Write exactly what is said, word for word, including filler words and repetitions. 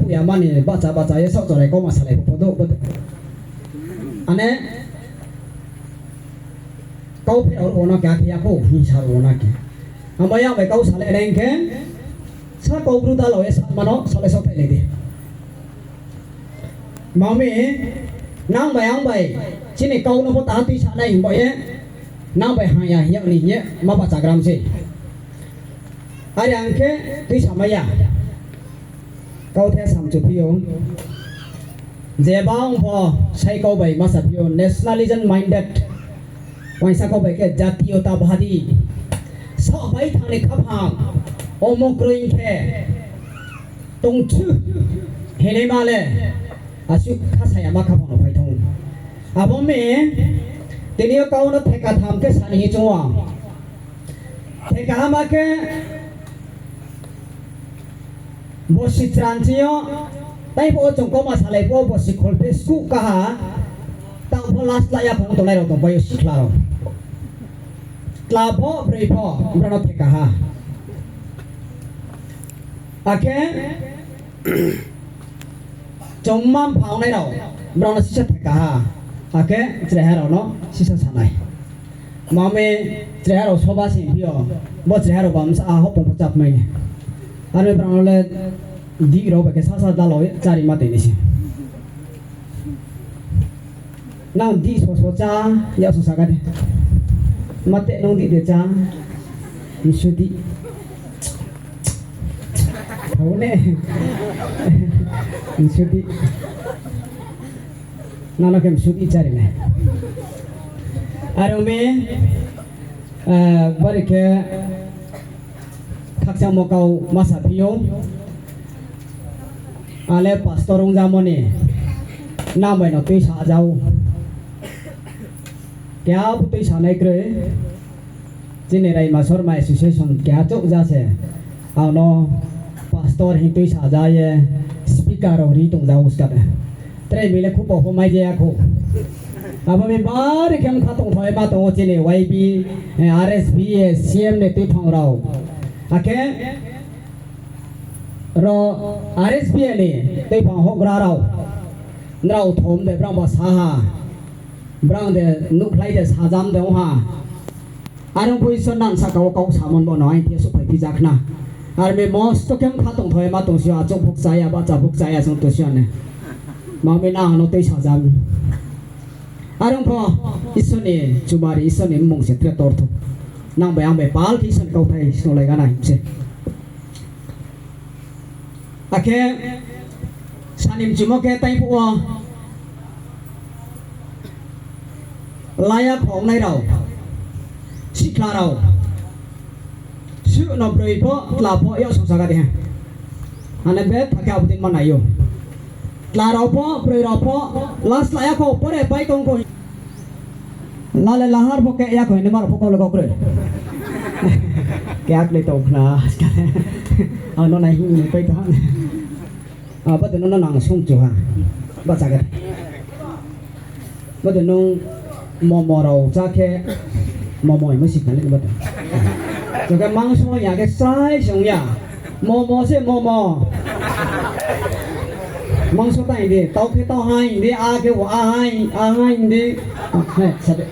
Yama ni bahcha bahcha ye saoh chonai kauma salai pho pho do bo de. Ane kau pherao ruh wo no khe, akhe yapho hing sa ruh wo na khe. Abo yang bai kau salai nai hing khe, sa kau bru dalao ye sa mano, salai saoh phailai di. Mami, nang bai ang bai, chini kau no pho taha tuisa nai hing bo ye, nang bai hang ya hing yag ni hing ye, ma bahchagram se. Are ang khe tuisa mai ya. Kauthe samchu phi ou. Jeba ong pho sai kau bai ma sa phi ou, nationalism minded. Uaingsa kau bai khe jatiyota bhadi. Saoh bai thang ni khaphang, omo kroi khe tongchu hinaima le, asuh khasa yama khaphang no phai thang. Abo mi, tini yo kau no theka tham khe sa ni hi chung ou. Theka hama khe, bosi chranchi yo, tai pho chung kauma salai pho bosi kholpheh skuh kaha, tang pho last la yaphang tongnai rao tongpai ou, sikhla rao. Tla pho, broi pho, brao no theka ha. Akhe, chung mma mpha ongnai rao, brao no sisa theka ha. Akhe chraiha rao no sisa sa nai. Mami, chraiha rao soba sing phi ou, bo chraiha rao bamsa a hopung pho chapmai ni. Are brao no le dih rao bai khe sasa dalao ye chári ma tei nai se. Nang dih soso chá, yak sosa ka de. Ma te nung dih de chá. Msu dih. Thau ne. Msu dih. Nang no khe msu dih chári nai. Are ong mi, bari khe khakchangmo kau ma sa phi ou. Ale pastor ongjamo ni nang bai no tuisa ja ou. Keha pho tuisa nai kroi. Chini Raimasor mai association keha chouh ja se. Ang no pastor hing tuisa ja ye speaker rao ri tong ja ou ska de. Tre mi le khupo pho mai je ya khou. Abo mi bari khe mkha tongthoi ma tong ou chini Y B, eh, R S B A, C M ni tuiphang rao. Akhe ro R S B A ni tuiphang houhgra rao, nrao thom de brang ba sa ha, brang de nuhkhlai de sajam de ong ha. Are ong pho Isor nang sahka wo kau samo bo no aini thing yo souhphai phi ja khna. Are mi mosto khe mkha tongthoi ma tong si ou, achouh phukcha ya, bahcha phukcha ya, chung tong si ou ne. Ma mi nang no tuisa ja mi. Are ong pho Isor ni chumari, Isor ni mmung se tre tortho. Nang bai ang bai pal khe Isor ni kauthai snunglai ganai se. Akhe sani mchumo khe taiphuh wo laya khongnai rao, sikhla rao, suh no broi pho, tla pho, yak songsa ga di ha. Ane betha khe abo dei ma nai ou. Tla rao pho, broi rao pho, last la ya khou, pore pai tong khou. Lale lahar pho khe ya khou, hini ma rao pho kau le kau kroi. Khe akle tong khna. Ang no nai hing ni pai tong. Abo de no no nang sung chu ha. Bahcha khe. Bo de nung momo rao chá khe, momo hingmo si khna le bo de. Chung khe mangso ya khe srai se ong ya. Momo se momo. Mangso ta hing di, tau khe tau hai hing di, a khe bo a hai, a hai hing di. He, sa de.